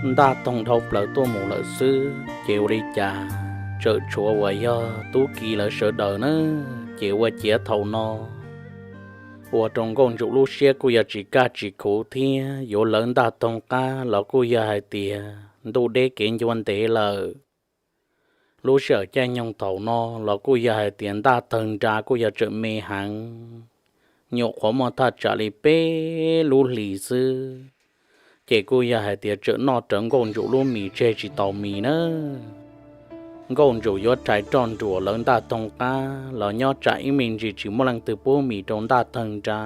Ntaj Toog dhau plaws tuaj mus lawm xwb ces ua li cas tseem tshuav uas yog tub ki lawv sawv daws na. Ces ua ciav thaum no ua rau Nkauj Ntsum lub siab kuj yog tsis kaj tsis khuv thiab, yuav lawv Ntaj Toog qab los kuj yog hais tias ntuj deb kev ncua ntev lawm. Lub sij hawm caij nyoog thaum no los kuj yog hais tias Ntaj Toog nra kuj yog tseem me heev, nyuam qhuav muaj thaj tsam li peb lub hlis xwb, ces kuj yog hais tias tseem noj rawv Nkauj Ntsum lub mis tseg tsis tau mis na. Nkauj Ntsum yuav rhais roj nruam lawv Ntaj Toog qab los nyob tsam ib me ntsis tsis muaj leej twg pub mis rau Ntaj Toog nra.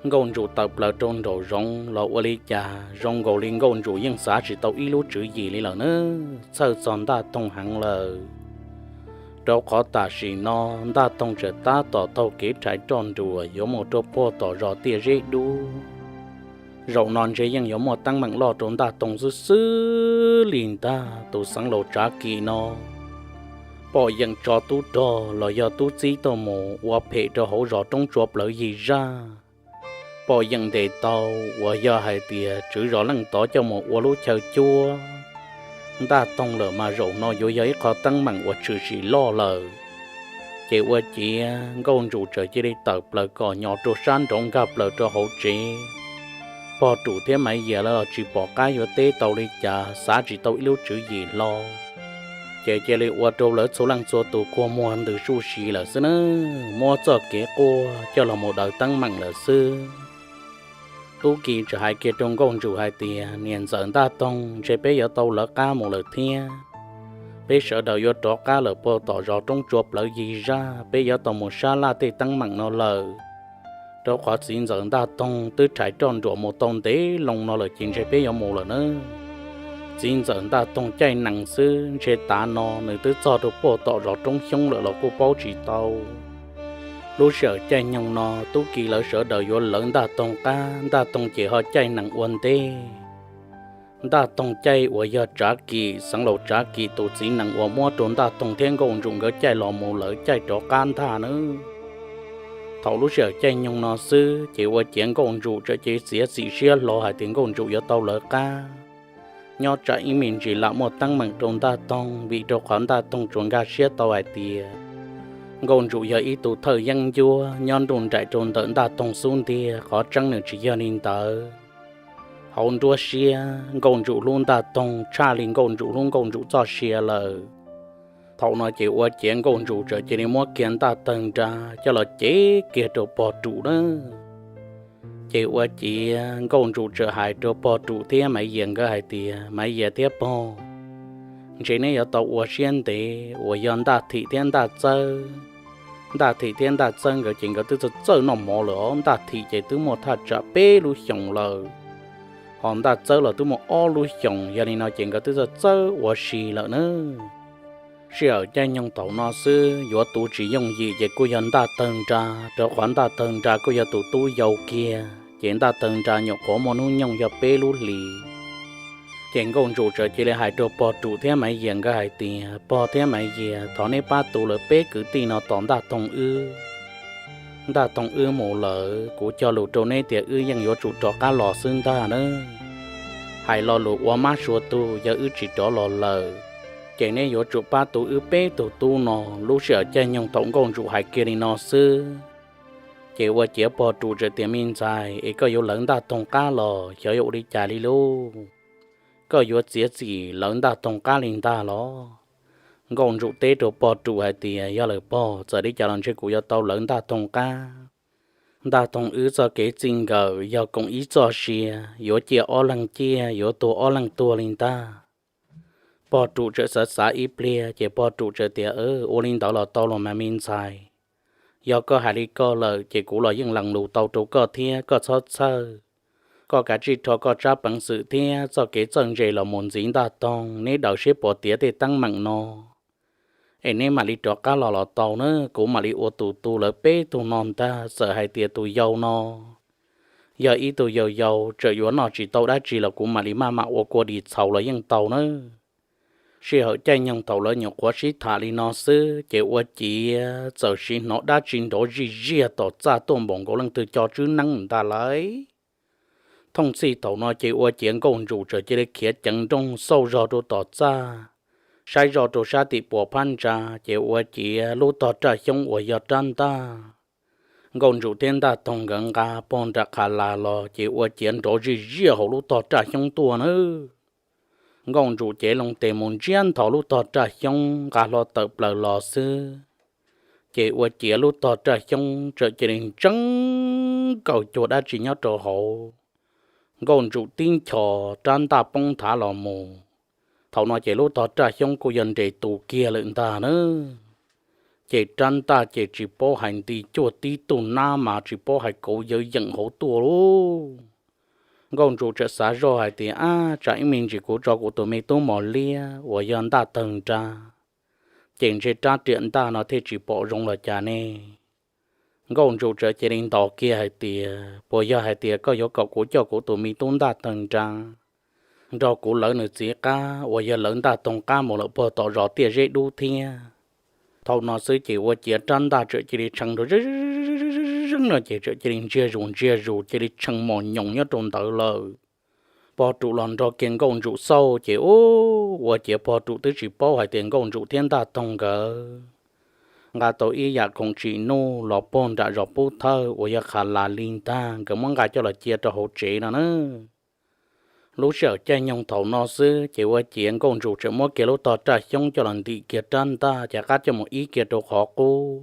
Nkauj Ntsum tawm plaws rau nraum zoov los ua li cas zoo nkaus li Nkauj Ntsum yeej xav tsis tau ib lub tswv yim li lawm na, txhawj txog Ntaj Toog heev lawm. Rau qhov tam sim no Ntaj Toog tseem tab tom taug kev rhais roj nruam yuav mus rau puag tom zos Tiaj Zeb Dub. Zaum no ntshe yeej yuav muaj teeb meem loj rau Ntaj Toog xwb xwb li ntag. Tus xeev laus Tsav Kim no pom yeem tso tub rog los yog tub txib tuaj mus ua phem rau hauv zos roob tsua plawv yig zaj, pom yeem ntes tau uas yog hais tias tswv zos leej tov coj mus ua lub chaw cuab Ntaj Toog lawm mas zaum no yuav yog ib qho teeb meem uas tshwm sim loj lawm. Ces ua ciav Nkauj Ntsum txawm cia li tawm plaws kom nyos rau sab nraud nkag plaws rau hauv tsev. Pog Ruam thiab Maiv Yias lawv los tsis pom qab yuav teb tau li cas, xav tsis tau ib lub tswv yim hlo, ces cia li ua rau lawv txhua leej txhua tus kua muag ntws suj si lawm xwb na, muab txoj kev quaj coj los mus daws teeb meem lawm xwb. Tub Ki txawm hais kiag rau Nkauj Ntsum hais tias, Niam ntxawm Ntaj Toog, ntshe peb yuav tau lawv qab mus lawm thiab. Peb sawv daws yuav rov qab lawm puag tom zos roob tsua plawv yig zaj, peb yuav tau mus sab laj tej teeb meem no lawm, rau qhov txiv ntxawm Ntaj Toog twb rhais roj nruam mus tau ntev loo no lawm ces ntshe peb yuav mus lawm nawb. Txiv ntxawm Ntaj Toog caij nees xwb ntshe tav no nws twb txog rau puag tom zos roob xyoob lawm los kuj paub tsis tau. Lub sij hawm caij nyoog no Tub Ki lawv sawv daws yuav lawv Ntaj Toog qab, Ntaj Toog ces ho caij nees ua ntej. Ntaj Toog caij uas yog Tsav Kim, xeev laus Tsav Kim tus txiv nees uas muab rau Ntaj Toog thiab Nkauj Ntsum nkawd caij los mus lawv caij rov qab ntag nawb. Thaum lub sij hawm caij nyoog no xwb ces ua ciav Nkauj Ntsum txawm cia li txiav txim siab hlo hais tias Nkauj Ntsum yuav tau lawv qab, nyob tsam ib me ntsis lam muaj teeb meem rau Ntaj Toog, vim rau qhov Ntaj Toog tsuas nkag siab tau hais tias Nkauj Ntsum yog ib tug thawj yeeb ncuab nyob nruj nraim rau ntawm Ntaj Toog xub ntiag, qhov tseeb nws tsis yog li ntawd. Hauv nruab siab Nkauj Ntsum hlub Ntaj Toog tshaj li Nkauj Ntsum hlub Nkauj Ntsum txoj sia lawm. Thaum no ces ua ciav Nkauj Ntsum txawm cia li muab kiag Ntaj Toog nra coj los cev kiag rau Pog Ruam na. Ces ua ciav Nkauj Ntsum txawm hais rau Pog Ruam thiab Maiv Yias nkawd hais tias, Maiv Yias thiab Pog, ntshe neb yuav tau ua siab ntev, uas yog Ntaj Thim thiab Ntaj Txawb. Ntaj Thim thiab Ntaj Txawb nkawd ces nkawd twb txawj txawj noj mov lawm os. Ntaj Thim ces twb muaj thaj tsam peb lub xyoos lawm, ho Ntaj Txawb los twb muaj ob lub xyoos, yog li no ces nkawd twb txawj txawj ua si lawm na. Sij hawm caij nyoog thaum no xwb yuav tu tsis yooj yim ces kuj yog Ntaj Tawg Nra, rau qhov Ntaj Tawg Nra kuj yog tus tub yau kiag, ces Ntaj Tawg Nra nyuam qhuav muaj hnub nyoog yog peb lub hlis. Ces Nkauj Ntsum txawm cia li hais rau Pog Ruam thiab Maiv Yias nkawd hais tias, Pog thiab Maiv Yias, thov neb pab tu lawv peb kwv tij no tos Ntaj Toog wb. Ntaj Toog wb mus lawm, kuv cog lus rau neb tias wb yeej yuav tsum rov qab los xwb ntag nawb. Hais lo lus ua mab sua tug, yog wb tsis rov los lawm, ces neb yuav tsum pab tu wb peb tug tub no. Lub sij hawm caij nyoog thaum Nkauj Ntsum hais kiag li no xwb, ces ua ciav Pog Ruam txawm tias, Me ntxhais, es koj yuav lawv Ntaj Toog qab los xyov yuav ua li cas li lauj? Koj yuav txiav txim lawv Ntaj Toog qab li ntag los? Nkauj Ntsum teb rau Pog Ruam hais tias, Yog lawm pog, txawm li cas los ntshe kuv yuav tau lawv Ntaj Toog qab. Ntaj Toog wb txoj kev txij nkawm yog koom ib txoj sia, yuav ciaj ob leeg ciaj, yuav tuag ob leeg tuag li ntag. Pog Ruam txawm xav xav ib pliag, ces Pog Ruam txawm tias, Ua li ntawd los tau los mas me ntxhais. Yog koj hais li koj lawm, ces kuv los yeej lees lus tau rau koj thiab, koj txhob txhawj. Koj kav tsij rho koj tsab peev xwm thiab txoj kev txawj ntse los mus ntxiv Ntaj Toog, neb daws seb puas tiav tej teeb meem no, es neb mam li rov qab los los tau na. Kuv mam li ua tus tu lawv peb tug no ntag. Txawm hais tias tus yau no yog ib tug yau yau, txawm yuav noj tsis tau dab tsi los kuv mam li maj mam ua kua dis txhaus los yeej tau nawb. Sij hawm caij nyoog thaum lawv nyuam qhuav sib tham li no xwb, ces ua ciav txawm sim hnov dab tsi nrov zij ziaj tom txaj tuaj npaum nkaus leej twg co tswb neeb ntag lauj. Thooj txhij thaum no ces ua ciav Nkauj Ntsum txawm cia li khiav ceev nrooj xauj zog rau tom txaj, saib zoj rau sab tim puas phab ntsa, ces ua ciav lub tog raj xyoob uas yog rab ntaj. Nkauj Ntsum thiab Ntaj Toog nkawd nqa pog nram qha las los ces ua ciav nrov zij ziaj hauv lub tog raj xyoob tuaj na. Nkauj Ntsum cev loo tes mus ntsiab nthos lub tog raj xyoob nqa hlo tawm plaws los xwb, ces ua ciav lub tog raj xyoob txawm cia li ntseeb kaw cuag dab tsi nyob rau hauv. Nkauj Ntsum tib nchos rab ntaj poob nthav los mus. Thaum no ces lub tog raj xyoob kuj yog nres tus kiag lawm ntag na. Ces rab ntaj ces tsis paub hais nti cuaj tib tug nab mas tsis paub hais kauv yawv yeem hauv tuaj lauj. Nkauj Ntsum txawm xav zoj hais tias, ab, tsam ib me ntsis kuv tso kuv tus me tub mos liab uas yog Ntaj Tawg Nra, ces ntshe rab riam ntaj no thiaj tsis pom zoo los cas ne. Nkauj Ntsum txawm cia li ntos kiag hais tias, puas yog hais tias koj yuav kom kuv coj kuv tus me tub Ntaj Tawg Nra nrog kuv lawv nws txiv qab uas yog lawv Ntaj Toog qab mus lawm puag tom zos Tiaj Zeb Dub thiab? Thaum no xwb ces ua ciav rab ntaj txawm cia li tshee rau zeeb no ces txawm cia li ntsiag zus ntsiag zus cia li tshee mos nyoos nyob rau ntawd lawm. Pog Ruam los nrog kiag Nkauj Ntsum xauj ces ua ciav Pog Ruam twb tsis paub hais tias Nkauj Ntsum thiab Ntaj Toog nkawd nqa tau ib yam khoom tsim nuj los puag nram zos Pub Thawj uas yog qha las li ntag, nkawd muab nqa coj los cia rau hauv tsev no na. Lub sij hawm caij nyoog thaum no xwb ces ua ciav Nkauj Ntsum txawm muab kiag lub tog raj xyoob coj los ntim kiag rab ntaj ces qab coj mus ib kiag rau qhov qub.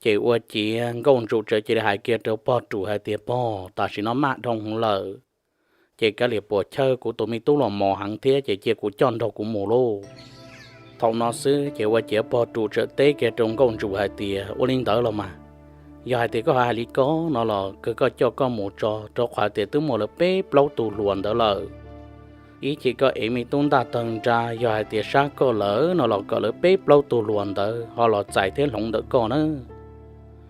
Ces ua ciav Nkauj Ntsum txawm cia li hais kiag rau Pog Ruam hais tias, pog, tam sim no maj dhau lawm, ces kav liam puas chawj, kuv tus me tub los mos heev thiab ces cia kuv coj nrog kuv mus lauj. Thaum no xwb ces ua ciav Pog Ruam txawm teb kiag rau Nkauj Ntsum hais tias, ua li ntawd los mas, yog hais tias koj hais li ko no los kawg koj coj koj mus tso, rau qhov tias twb muaj lawv peb plaub tug hluas ntawd lawm. Ib chim koj ev me tub Ntaj Tawg Nra, yog hais tias sab koj lawm no los kom lawv peb plaub tug hluas ntawd ho los txais thiab hloov ntawm koj nawb.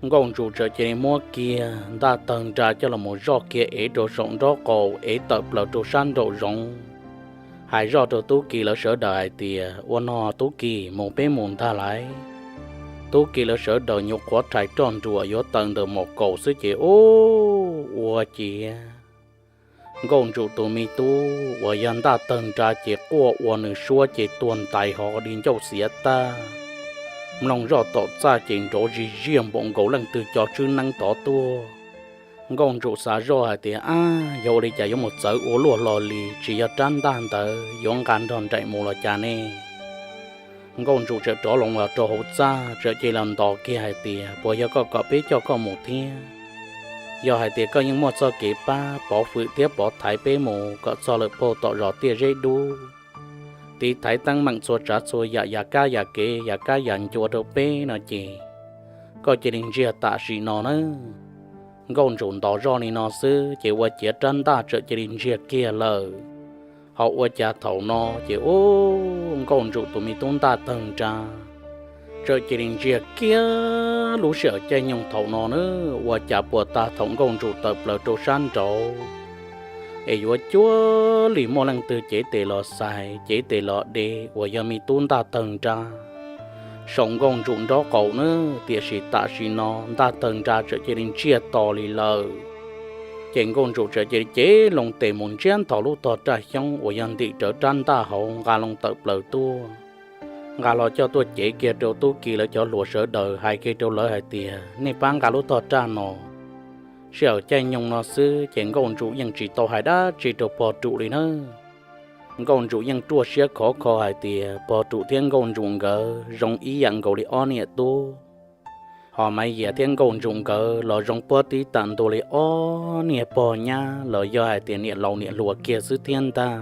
Nkauj Ntsum txawm cia li muab kiag Ntaj Tawg Nra coj los mus zoj kiag ev rau saum nraub qaum, ev tawm plaws rau sab nraum zoov, hais zoj rau Tub Ki lawv sawv daws hais tias, ua no Tub Ki, mus peb mus ntag lauj. Tub Ki lawv sawv daws nyuam qhuav rhais roj nruas yuav tawm ntawm mom kaum xwb ces ua ciav Nkauj Ntsum tus me tub uas yog Ntaj Tawg Nra ces quaj ua nws suab ces tuag ntais ho di ncauj xiav tag. Mloog zoj tom txaj ces nrov zij ziaj npaum nkaus leej twg co tswb neeb tod tuaj. Nkauj Ntsum xav zoj hais tias, ab, yog ua li cas yuav mus txawv ua luaj hlo li, tsis yog rab ntaj ntawd yuav nqa nrog nraim mus los cas ne? Nkauj Ntsum txawm rov loo los rau hauv txaj txawm cia li los ntos kiag hais tias, puas yog koj kom peb coj koj mus thiab? Yog hais tias koj yeej muaj txoj kev pab pov fwm thiab pov thaiv peb mus kom txog lawm puag tom zos Tiaj Zeb Dub, tiv thaiv teeb meem txhua tsav txhua yam, yam kab yam kev, yam kab yam ncua rau peb no ces koj cia li ntsiag tam sim no nawb. Nkauj Ntsum ntos zoj li no xwb ces ua ciav rab ntaj txawm cia li ntsiag kiag lawm. Ho ua cas thaum no ces ub, Nkauj Ntsum tus me tub Ntaj Tawg Nra txawm cia li ntsiag kiag. Lub sij hawm caij nyoog thaum no na, ua cas puag ta thaum Nkauj Ntsum tawm plaws rau sab nraud es yuav cuag li muaj leej twg cev tes los xais, cev tes los de uas yog me tub Ntaj Tawg Nra saum Nkauj Ntsum nraub qaum na, tiam sis tam sim no Ntaj Tawg Nra txawm cia li ntsiag to li lawm. Ces Nkauj Ntsum txawm cia li cev loo tes mus ntsiab nthos lub tog raj xyoob uas yog ntim rawv rab ntaj hauv nqa loo tawm plaws tuaj, nqa los coj tuaj cev kiag rau Tub Ki lawv cov hluas sawv daws, hais kiag rau lawv hais tias, nej pab nqa lub tog raj no. Sij hawm caij nyoog no xwb ces Nkauj Ntsum yeej tsis tau hais dab tsi rau Pog Ruam li na. Nkauj Ntsum yeej ruaj siab khov kho hais tias Pog Ruam thiab Nkauj Ntsum nkawd zoo ib yam nkaus li ob niam tub. Ho Maiv Yias thiab Nkauj Ntsum nkawd los zoo puab tib tam ntua li ob niag pog nyab los yog hais tias niam laus niam hluas kiag xwb thiab ntag.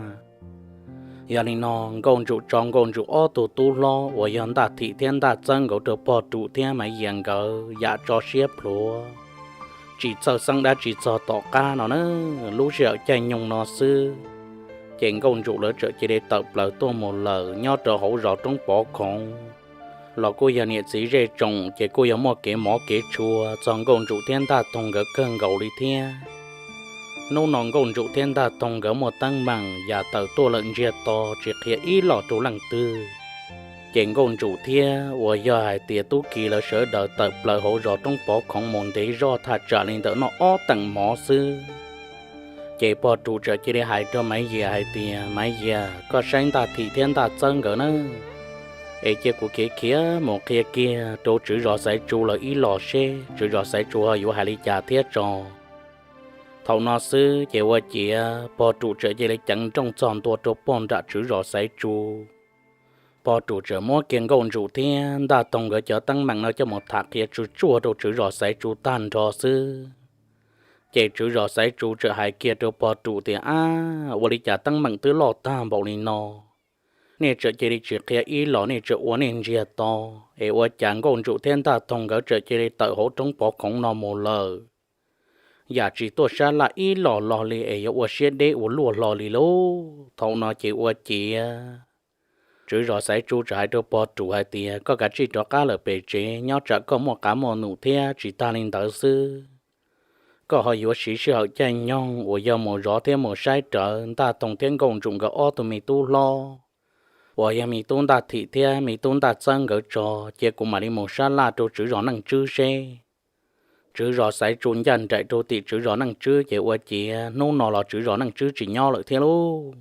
Yog li no Nkauj Ntsum tso Nkauj Ntsum ob tug tub hlob uas yog Ntaj Thim thiab Ntaj Txawb nkawd rau Pog Ruam thiab Maiv Yias nkawd yam tso siab plhuav, tsis txhawj xeeb dab tsi txog tom qab no na. Lub sij hawm caij nyoog no xwb ces Nkauj Ntsum lawv txawm cia li tawm plaws tuaj mus lawm nyob rau hauv zos Roob Pov Khoov. Los kuj yog niam txiv zej tsoom ces kuj yog muaj kev mov kev tshua txog Nkauj Ntsum thiab Ntaj Toog nkawd kawg nkaus li thiab. Hnub no Nkauj Ntsum thiab Ntaj Toog nkawd muaj teeb meem yam tawm tuaj lawm ntsiag to tsis qhia ib los rau leej twg. Ces Nkauj Ntsum thiab uas yog hais tias Tub Ki lawv sawv daws tawm plaws hauv zos Roob Pov Khoov mus ntev zoj thaj tsam li ntawm noj ob teem mov xwb, Ces pog Ruam txawm cia li hais rau Maiv Yias hais tias, Maiv Yias, koj saib Ntaj Thim thiab Ntaj Txawb nkawd na, es cia kuv khiav khiav mus qhia kiag rau tswv zos Xaiv Tsu lawv ib los seb tswv zos Xaiv Tsu ho yuav hais li cas thiab tso. Thaum no xwb ces ua ciav pog Ruam txawm cia li ceev nrooj txog ntua rau pog nram tswv zos Xaiv Tsu. Pog Ruam txawm muab kiag Nkauj Ntsum thiab Ntaj Toog nkawd cov teeb meem no coj mus tham qhia tsuj tsuaj rau tswv zos Xaiv Tsu tag nrho xwb. Ces tswv zos Xaiv Tsu txawm hais kiag rau pog Ruam tias, Ab, ua li cas teeb meem twb loj tag npaum li no, nej txawm cia li tsis qhia ib los nej txawm ua nej ntsiag to, es ua cas Nkauj Ntsum thiab Ntaj Toog nkawd txawm cia li tawm hauv roob pov khoov no mus lawm, yam tsis tuaj sab laj ib los los li es yuav ua siab deb ua luaj hlo li lauj? Thaum no ces ua ciav tswv zos Xaiv Tsu txawm hais rau pog Ruam hais tias, Koj kav tsij rov qab lawm pem tsev, nyob tsam koj muaj qav muaj num thiab tsis tag li ntawd xwb, koj ho yuav siv sij hawm caij nyoog uas yog mus zov thiab mus saib rawv Ntaj Toog thiab Nkauj Ntsum nkawd ob tug me tub hlob, uas yog me tub Ntaj Thim thiab me tub Ntaj Txawb nkawd tso, cia kuv mam li mus sab laj rau tswv zos Neej Tswb seb. Tswv zos Xaiv Tsu ncaj nraim rau tim tswv zos Neej Tswb ces ua ciav hnub no los tswv zos Neej Tswb tsis nyob lawm thiab lauj.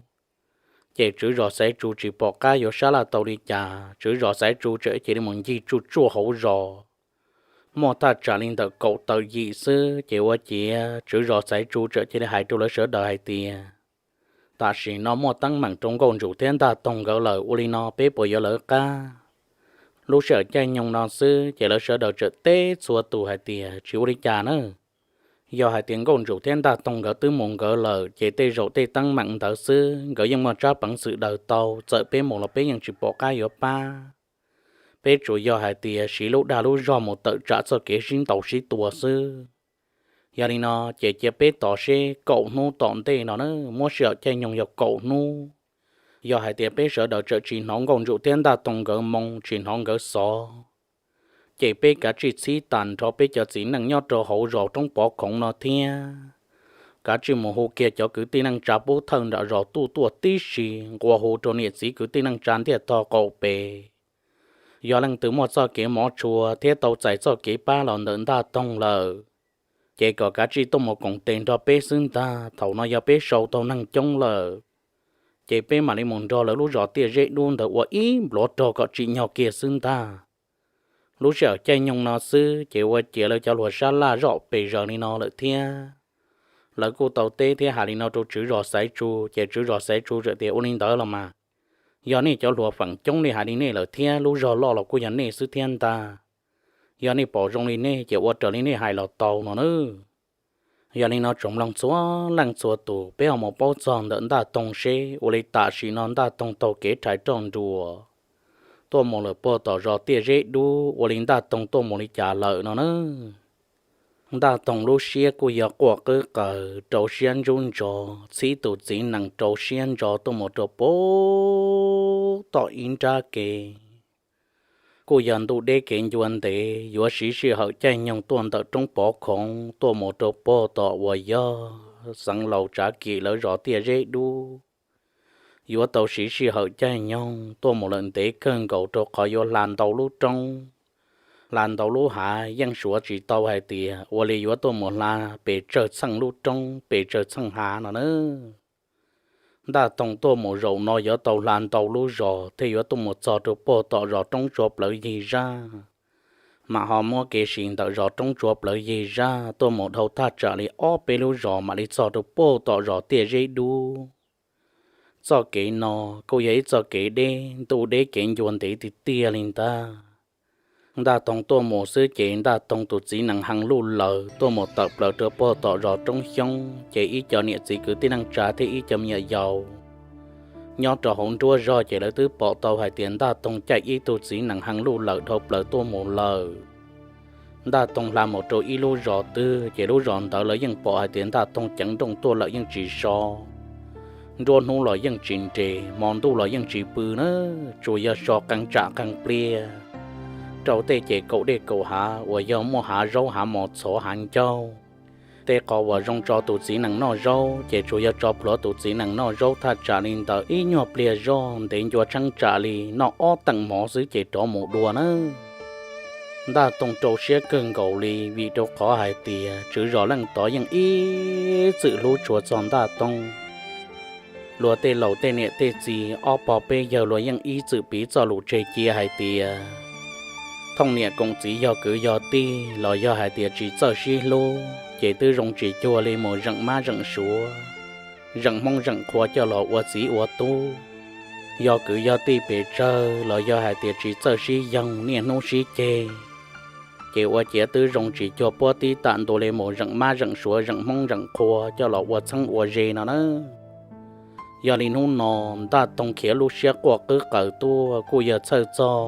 Ces tswv zos Xaiv Tsu tsis pom qab yuav sab laj tau li cas, tswv zos Xaiv Tsu txawm cia li mus ncig tsuj tsuaj hauv zos. Muaj thaj tsam li ntawm kaum tawm yim xwb ces ua ciav tswv zos Xaiv Tsu txawm cia li hais rau lawv sawv daws hais tias, Tam sim no muaj teeb meem rau Nkauj Ntsum thiab Ntaj Toog nkawd lawm, ua li no peb puas yuav lawv qab? Lub sij hawm caij nyoog no xwb ces lawv sawv daws txawm teb txhua tus hais tias, Tsis ua li cas na. Yog hais tias Nkauj Ntsum thiab Ntaj Toog nkawd twb mus nkawd lawm ces tej zaum tej teeb meem ntawd xwb nkawd yeej muaj tsab peev xwm daws tau, txawm peb mus los peb yeej tsis pom qab yuav pab. Peb tsuas yog hais tias siv lub dag lub zog mus tawm tsam txoj kev sib ntaus sib tua xwb. Yog li no ces cia peb tos seb kaum hnub tom ntej no na, muab sij hawm caij nyoog yog kaum hnub. Yog hais tias peb sawv daws txawm tsis hnov Nkauj Ntsum thiab Ntaj Toog nkawd moo, tsis hnov nkawd xov, ces peb kav tsij txhib tas nrho peb cov txiv neej nyob rau hauv zos roob pov khoov no thiab kav tsij mus hu kiag cov kwv tij neej tsa pub thawj nram zos tuaj tuaj tib si, nqua hu rau niam txiv kwv tij neej tsa ntiaj tog qaum pem. Yog leej twg muaj txoj kev mov tshua thiab tau txais txoj kev pab los ntawm Ntaj Toog lawm, ces kom kav tsij tuaj mus koom tes nrog peb xwb ntag. Thaum no yog peb sau tau neeg coob lawm, ces peb mam li mus nrog lawv lub zos Tiaj Zeb Dub ntawd ua ib npluav rog kom tsim nyog kiag xwb ntag. Lub sij hawm caij nyoog no xwb ces ua ciav lawv cov hluas sab laj zoj pes zaws li no lawm thiab. Lawv kuj tau teb thiab hais li no rau tswv zos Xaiv Tsu, ces tswv zos Xaiv Tsu txawm tias, Ua li ntawd los mas, yog nej cov hluas feem coob li hais li nej lawm thiab lub zog loj los kuj yog nej xwb thiab ntag. Yog nej pom zoo li nej ces ua raws li nej hais los tau no na. Yog li no tsoom mloog txhua leej txhua tus, peb ho mus paub txog ntawm Ntaj Toog seb ua li tam sim no Ntaj Toog taug kev rhais roj nruas tuaj mus lawm puag tom zos Tiaj Zeb Dub, ua li Ntaj Toog tuaj mus li cas lawm no na. Ntaj Toog lub siab kuj yog quaj qwb qaws, rau siab ntsoov ntso, txhib tus txiv nees rau siab ntso tuaj mus rau puag tom ib nrab kev. Kuj yog ntuj deb kev ncua ntev, yuav siv sij hawm caij nyoog tuaj ntawm roob pov khoov tuaj mus rau puag tom uas yog xeev laus Tsav Kim lawv zos Tiaj Zeb Dub. Yuav tau siv sij hawm caij nyoog tuaj mus lawm ntev kawg nkaus rau qhov yuav hla ntau lub roob, hla ntau lub hav, yeej suav tsis tau hais tias ua li yuav tuaj mus hla pes tsawg txheej lub roob, pes tsawg txheej hav no na. Ntaj Toog tuaj mus zaum no yuav tau hla ntau lub zos thiaj yuav tuaj mus txog rau puag tom zos Roob Tsua Plawv Yig Zaj, mam ho muab kev siv ntawm zos Roob Tsua Plawv Yig Zaj tuaj mus dhau thaj tsam li ob peb lub zos mam li txog rau puag tom zos Tiaj Zeb Dub. Txoj kev no kuj yog ib txoj kev deb, ntuj deb kev ncua ntev tiag tiag li ntag. Ntaj Toog tuaj mus xwb ces Ntaj Toog tus txiv nees Hee Luj Lawm tuaj mus tawm plaws rau puag tom zos Roob Xyoob, ces ib co niam txiv kwv tij neej tsa thiab ib co me nyuam yaus nyob rau hauv nruab zog ces lawv twb pom tau hais tias Ntaj Toog caij ib tug txiv nees Hee Luj Lawm dhau plaws tuaj mus lawm. Ntaj Toog hla mus rau ib lub zos twg ces lub zos ntawd lawv yeej pom hais tias Ntaj Toog ceev nrooj tuaj lawm yeej tsis so. Nruab hnub los yeej tsis nres, hmo ntuj los yeej tsis pw na, tsuas yog so qee tsam qee pliag rau tej ces kaum dej kaum hav uas yog muaj hav zaub hav mos txhov hav ncauj. Tej qhov uas zoo tso tus txiv nees noj zaub ces tsuas yog tso plhuav tus txiv nees noj zaub thaj tsam li ntawm ib nyuag pliag zoj ntev ncua tsheeb tsam li noj ob teem mov xwb ces rov mus dua na. Ntaj Toog rau siab kawg nkaus li vim rau qhov hais tias tswv zos Leej Tov yeej ib txwm hlub tshua txog Ntaj Toog. Luag tej laus tej niam tej txiv ob pog peb yawg luag yeej ib txwm piv txoj lus tseg cia hais tias thooj niam koom txiv yog kwv yog tij los yog hais tias tsis txawj sib hlub ces twb zoo tsis cuag li mus zeem mab zeem suav, zeem hmoob zeem qhua coj los ua txiv ua tub. Yog kwv yog tij pes tsawg los yog hais tias tsis txawj sib yoog niaj hnub sib ceg, ces ua ciav twb zoo tsis cuag puab tib tam ntua li mus zeem mab zeem suav zeem hmoob zeem qhua coj los ua txheeb ua ze no na. Yog li hnub no Ntaj Toog khiav lub siab quaj qwb qaws tuaj kuj yog txhawj txog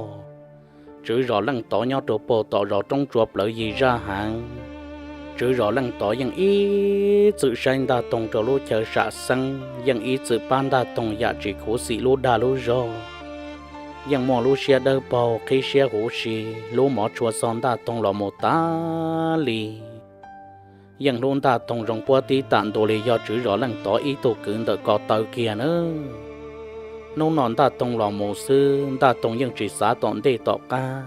tswv zos Leej Tov nyob rau puag tom zos roob tsua plawv yig zaj heev. Tswv zos Leej Tov yeej ib txwm saib Ntaj Toog rau lub chaw sam xeeb, yeej ib txwm pab Ntaj Toog yam tsis khuv xim lub dag lub zog. Yeej muaj lub siab dawb paug qhib siab huv si, hlub mov tshua txog Ntaj Toog los mus tas li. Yeej hlub Ntaj Toog zoo puab tib tam ntua li yog tswv zos Leej Tov ib tug kwv ntawm ko taw kiag na. Hnub no Ntaj Toog los mus xwb, Ntaj Toog yeej tsis xav tom ntej tom qab.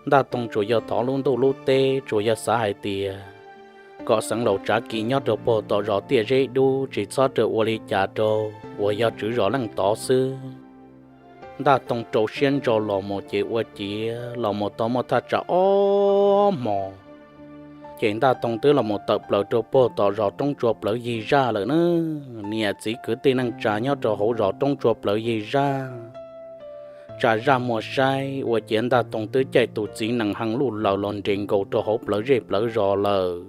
Ntaj Toog tsuas yog thov lub ntuj lub teb, tsuas yog xav hais tias kom xeev laus Tsav Kim nyob rau puag tom zos Tiaj Zeb Dub tsis txhob raws ua li cas rau uas yog tswv zos Leej Tov xwb. Ntaj Toog rau siab ntso los mus ces ua ciav los mus tau muaj thaj tsam ob hmos, ces Ntaj Toog twb los mus tawm plaws rau puag tom zos roob tsua plawv yig zaj lawm na. Niam txiv kwv tij neej tsa nyob rau hauv zos roob tsua plawv yig zaj, tsa zaj muag saib ua ciav Ntaj Toog twb caij tus txiv nees hees luj laws los nres nkaus rau hauv plawv zej plawv zos lawm.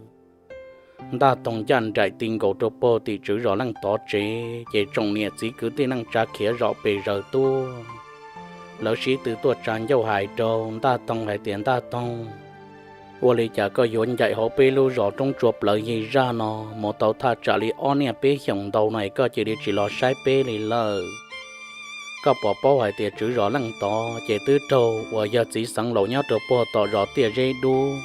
Ntaj Toog ncaj nraim ti nkaus rau puag tim tswv zos Leej Tov tsev, ces tsoom niam txiv kwv tij neej tsa khiav zom pes zaws tuaj. Lawv sib tw tuaj tsa ncauj hais rau Ntaj Toog hais tias, Ntaj Toog, ua li cas koj yuav ncaim hauv peb lub zos roob tsua plawv yig zaj no mus tau thaj tsam li ob niaj peb xyoos ntau no es koj cia li tsis los saib peb li lawm? Koj puas paub hais tias tswv zos Leej Tov ces twb raug uas yog txiv xeev laus nyob rau puag tom zos Tiaj Zeb Dub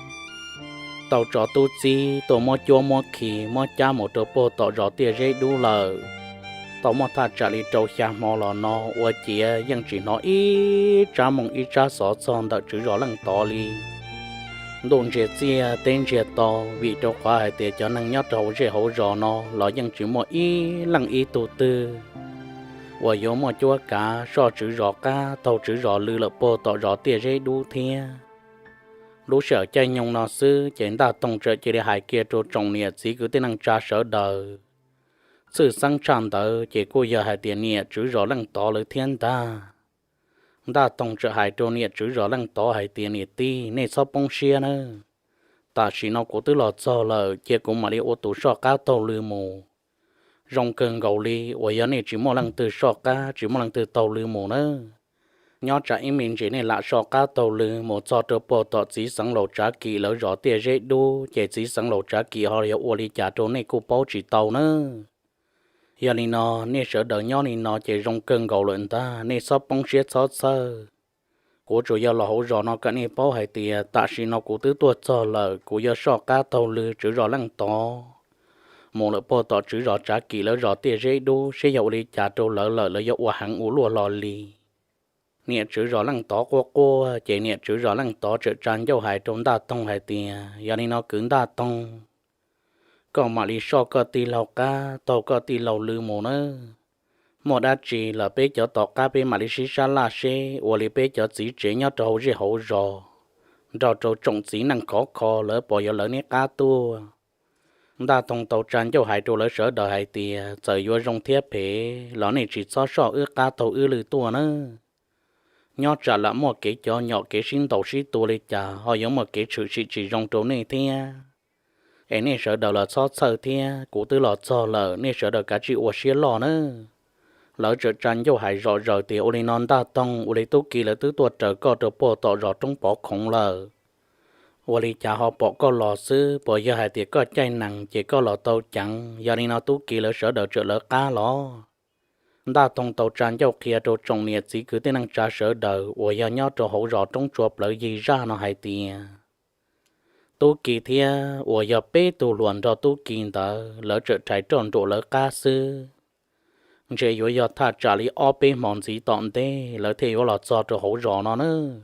tau tso tub txib tuaj muab cuab muab khi muab cab mus rau puag tom zos Tiaj Zeb Dub lawm. Tau muaj thaj tsam li rau xya hmo los no ua ciav yeej tsis hnov ib tsab moo ib tsab xov txog ntawm tswv zos Leej Tov li. Ntuj ntsiag txiaj teb ntsiag to, vim rau qhov hais tias cov neeg nyob rau hauv zej hauv zos no los yeej tsis muaj ib leej ib tug twg uas yuav muaj cuab kav soj tswv zos qab taug tswv zos lw lawm puag tom zos Tiaj Zeb Dub thiab. Lub sij hawm caij nyoog no xwb ces Ntaj Toog txawm cia li hais kiag rau tsoom niam txiv kwv tij neej tsa sawv daws. Tshwj xeeb tshaj ntawd ces kuj yog hais tias niam tswv zos Leej Tov lawv thiab ntag. Ntaj Toog txawm hais rau niam tswv zos Leej Tov hais tias, Niam tij, nej txhob poob siab nawb. Tam sim no kuv twb los txog lawm, cia kuv mam li ua tus soj qab taug lw mus. Zoo kawg nkaus li uas yog nej tsis muaj leej twg soj qab tsis muaj leej twg taug lw mus nawb. Nyob tsam ib me ntsis nej lam soj qab taug lw mus txog rau puag tom txiv xeev laus Tsav Kim lawv zos Tiaj Zeb Dub ces txiv xeev laus Tsav Kim ho yuav ua li cas rau nej kuj paub tsis tau nawb. Yog li no, nej sawv daws nyob li no ces zoo kawg nkaus lawm ntag, nej txhob poob siab txhob txhawj. Kuv tsuas yog los hauv zos no kom nej paub hais tias tam sim no kuv twb tuaj txog lawm, kuv yuav soj qab taug lw tswv zos Leej Tov mus lawm puag tom tswv zos Tsav Kim lawv zos Tiaj Zeb Dub seb yog ua li cas rau lawv lawm, lawv yuav ua heev ua luaj hlo li. Niam tswv zos Leej Tov quaj quaj ces niam tswv zos Leej Tov txawm tsa ncauj hais rau Ntaj Toog hais tias, Yog li no kwv Ntaj Toog, koj mam li soj koj tij laug qab taug koj tij laug lw mus nawb. Muaj dab tsi los peb cov tom qab peb mam li sib sab laj seb ua li peb cov txiv tsev nyob rau hauv zej hauv zos nrog rau tsoom txiv neej khov kho lawv puas yuav lawv neb qab tuaj. Ntaj Toog tau tsa ncauj hais rau lawv sawv daws hais tias, Txawm yuav zoo thiab phem los nej tsis txhob soj wb qab taug wb lw tuaj nawb. Nyob tsam lam muaj kev cov nyom kev sib ntaus sib tua li cas ho yuav muaj kev tshwm sim tsis zoo rau nej thiab. Es nej sawv daws los txhob txhawj thiab, kuv twb los txog lawm, nej sawv daws kav tsij ua siab loj nawb. Lawv txawm tsa ncauj hais zom zaws tias, Ua li no Ntaj Toog, ua li tub ki lawv twb tuaj raws koj rau puag tom zos roob pov khoov lawm. Ua li cas ho pom koj los xwb, puas yog hais tias koj caij nees ces koj los tau ceev? Yog li no tub ki lawv sawv daws txawm lawv qab los. Ntaj Toog tau tsa ncauj qhia rau tsoom niam txiv kwv tij neej tsa sawv daws uas yog nyob rau hauv zos roob tsua plawv yig zaj no hais tias, tub ki thiab uas yog peb tug hluas nrog tub ki ntawd lawv txawm rhais roj nruam lawv qab xwb. Ntshe yuav yog thaj tsam li ob peb hmo ntxiv tom ntej lawv thiaj yuav los txog rau hauv zos no nawb.